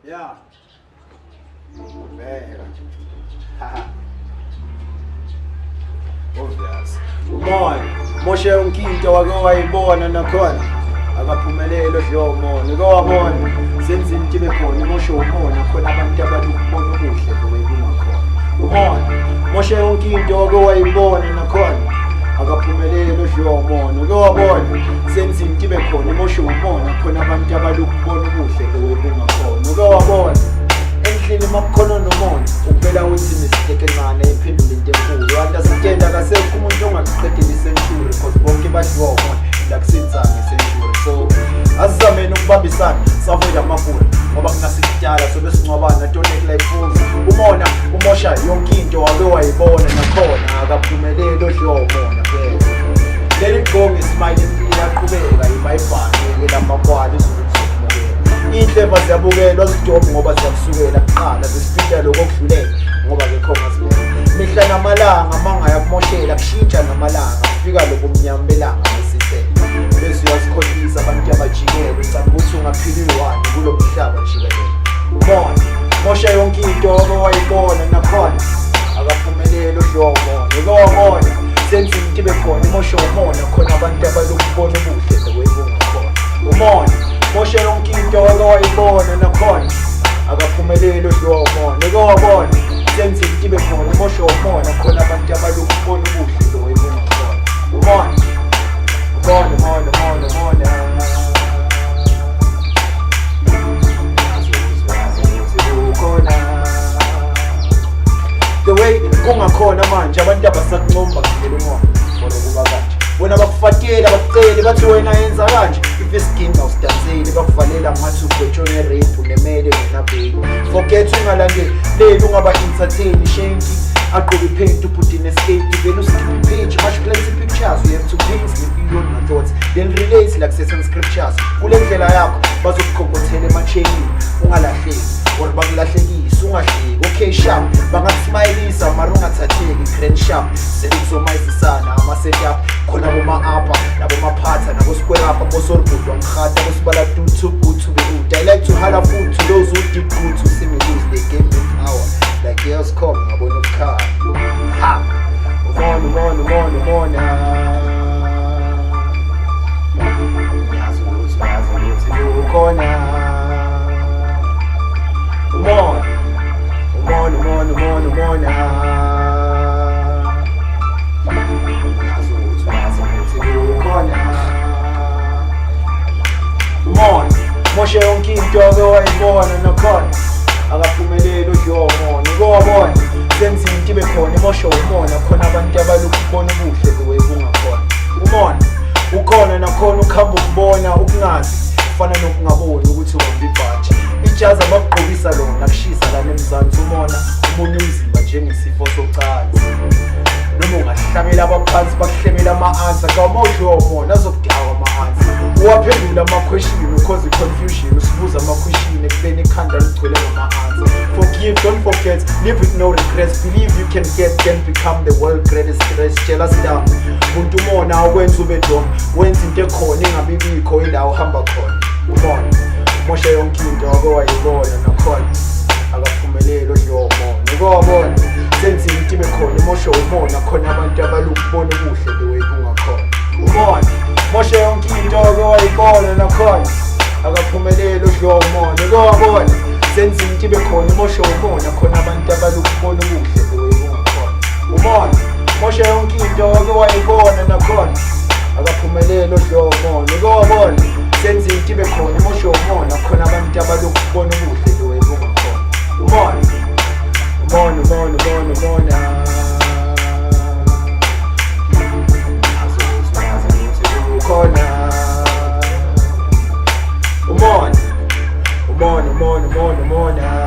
Yeah. Bheka. Obvious. Umona, moshe yonke into wake wayibona nakhona. Akaphumeleli odliwa umona. Uke wabona senza into ibe khona imoshe umona khona abantu abalukubona okuhle the way kungakhona. Umona, moshe yonke into wake wayibona nakhona. Akaphumeleli odliwa umona. Uke wabona senza into ibe khona imoshe umona khona abantu abalukubona okuhle the way kungakhona. Uke wabona endlini makukhona nomona ukubela uthi mistake encane iphendule into enkulu. Understand, akasekho umuntu ongakuqedela i-century because bonke badliwa umona and akusenzanga i-century. So asizameni ukubambisana savoid amagula ngoba kungasikudala sobe sincwabana. Don't act like fools. Umona umosha yonke into wake wayibona nakhona akaphumeleli odliwa umona phela. Let it go nge-smile, impilo iyaqhubeka. Ibhayibhali lamakwala izulu lizokumukela. Iy'nhleva ziyabukelwa zidomi ngoba ziyakusukela kuqala zisiphinda lokho okudlulele ngoba kekho ongazibona mihla namalanga mangaya kumoshela kushintsha namalanga kufika lobo mnyama belanga besisele bese uyazikhohlisa abantu abajikele ucabanga ukuthi ungaphila uyi-one kulo mhlaba jikelele. Umona mosha yonke into oke wayibona nakhona akaphumeleli odliwa umona. Uke wabona senza into ibe khona imosha umona khona abantu abalokubona ubuhle the way bungakhona. Umona mosha yonke into oke wayibona nakhona akaphumeleli odliwa umona. Uke wabona senza into ibe khona imosha umona khona abantu abalokubona ubuhle the way bungakhona. Umona, umona, umona, umona, umona. Ukhona the way kungakhona manje abantu abasakuncoma bakudlela umona for ukuba kanje wena bakufatela bakucele bathi wena yenza kanje if isiginqa usidanseli bakuvalela ngathi ugwetshwe nge-rape nemele wena baby. Forget, ungalandeleli, ungaba-entertain shenki agqoke iphenti ubhuti neskate vele uskip i-page much plenty pictures. You have to paint the feel on your thoughts, then relate like certain scriptures. Kule ndlela yakho bazokukhokothela ematshenini ungalahleki or bakulahlekise ungahleki. Okay, sharp, bangakusmayilisa mara ungathatheki. Grand, sharp, sekuzomayizisana ama-setup khona boma-upper nabomaphatha nabo-square up bosoribudwa ngihata bosibala too good to be good. I like to holler food to those who did good to see me lose. They gave me power like chaos come ngabona ukukhala ha. Umona, umona, umona, umona. Ngiyazi ukuthi uyazi ukuthi ukhona umona, umona, umona, umona, umona. Ngiyazi ukuthi uyazi ukuthi ukhona umona moshe yonke into ake wayibona nakhona akaphumeleli udliwa umona. Uke wabona senza into ibe khona imoshe umona khona abantu abalokubona ubuhle the way bungakhona. Umona ukhona nakhona ukuhamba ukubona ukungazi kufana nokungaboni ukuthi uhamba ibhaji ijazi abakugqokisa lona kushisa lana eMzansi. Umona umunye umzimba njengesifo socansi noma ungahlabela abaphansi bakuhlebela ama-answer kawuma udliwa umona azokudawa ama-answer uwaphendula ama-question because i-confusion usibuza ama-question ekubeni ikhanda ligcwele ngama-answer. Forgive, don't forget, live with no regrets, believe you can get, then become the world greatest stress. Jealous down muntu umona awukwenza ube dom wenza into ekhona ingabibikho ila uhamba khona. Umona umosha yonke into wake wayibona nakhona akaphumeleli odliwa umona. Uke wabona senza into ibe khona imosha umona khona abantu abalukubona ubuhle the way bungakhona. Umona mosha yonke into wake wayibona nakhona akaphumeleli odliwa umona. Uke wabona senza into ibe khona imosha umona khona abantu abalukubona ubuhle the way bungakhona. Umona mosha yonke into wake wayibona nakhona akaphumeleli odliwa umona. Uke wabona senza into ibe khona imosha umona khona abantu abalukubona ubuhle the way bungakhona. Umona, umona, umona, umona, umona. Ngiyazi ukuthi ukhona umona, umona, umona, umona, umona.